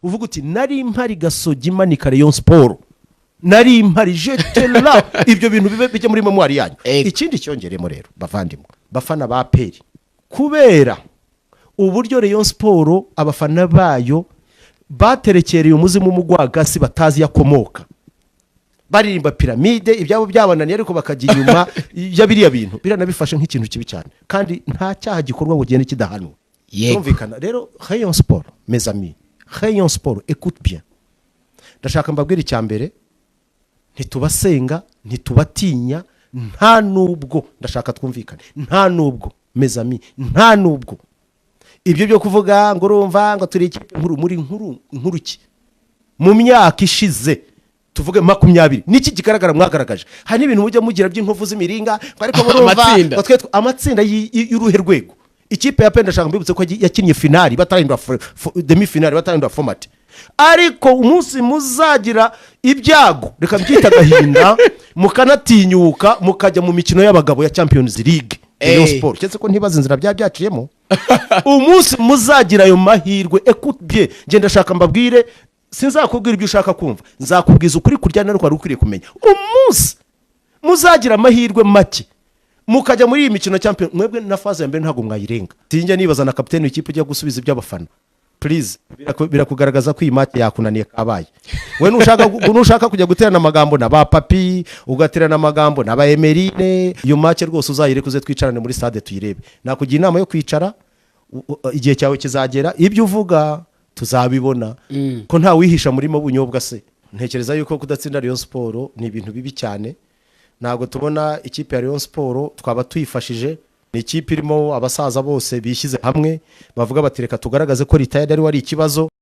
Uvuga uti: "Nari mpari Gasogi imanika Rayon Sport, nari mpari, j'étais là." Ibyo bintu bibe bijye muri mémoire yanyu. Ikindi cyongeremo rero, bavandimwe, bafana ba APR, kubera uburyo Rayon Sport abafana bayo baterekereye umuzimu w'umugwagasi batazi iyo akomoka, baririmba piramide, ibyabo byabananiye ariko bakajya inyuma ya biriya bintu, biranabifashe nk'ikintu kibi cyane, kandi nta cyaha gikorwa ngo ugende kidahanwa. Turumvikana rero. Rayon Sport, mes amis, Rayon Sport, écoute bien, ndashaka mbabwire icya mbere: ntitubasenga, ntitubatinya, nta nubwo, ndashaka twumvikane, nta nubwo, mes amis, nta nubwo ibyo byo kuvuga ngo urumva ngo turi ikipe nkuru, muri nkuru nkuru ki? Mu myaka ishize, tuvuge 20, niki kigaragara mwagaragaje? Hari n'ibintu mujya mugira by'inkovu z'imiringa ngo ariko murumva Amatsinda. ngo twe amatsinda y'uruhe rwego? Ikipe ya APR, ndashaka mbibutse ko yakinnye finali batarahindura demi finale, batarahindura format. Ariko umunsi muzagira ibyago, reka mbyite agahinda, mukanatinyuka mukajya mu mikino y'abagabo ya Champions League, Rayon Sport, keretse ko ntibaze inzira byaba byaciyemo, umunsi muzagira ayo mahirwe, écoute bien, ngenda ndashaka mbabwire, sinzakubwira ibyo ushaka kumva, nzakubwiza ukuri kuryana, ariko wari ukwiriye kumenya. Umunsi muzagira amahirwe make mukajya muri iyi mikino champion, mwebwe na phase ya mbere ntabwo mwayirenga. Sinjya nibaza na kapiteni w'ikipe ujya gusubiza iby'abafana. Please, birakugaragaza ko iyi match yakunaniye kabaye. We nushaka kujya guterana amagambo na ba Papi, ugaterana amagambo na ba Emerine, iyo match rwose uzayireke, uze twicarane muri stade tuyirebe. Nakugira inama yo kwicara, igihe cyawe kizagera, ibyo uvuga tuzabibona, ko nta wihisha murimo bunyobwa se. Ntekereza yuko kudatsinda Rayon Sport ni ibintu bibi cyane. Ntabwo tubona ikipe ya Rayon Sport twaba tuyifashije. Ni ikipe irimo abasaza bose bishyize hamwe, bavuga bati: "Reka tugaragaze ko retired ari wari ikibazo."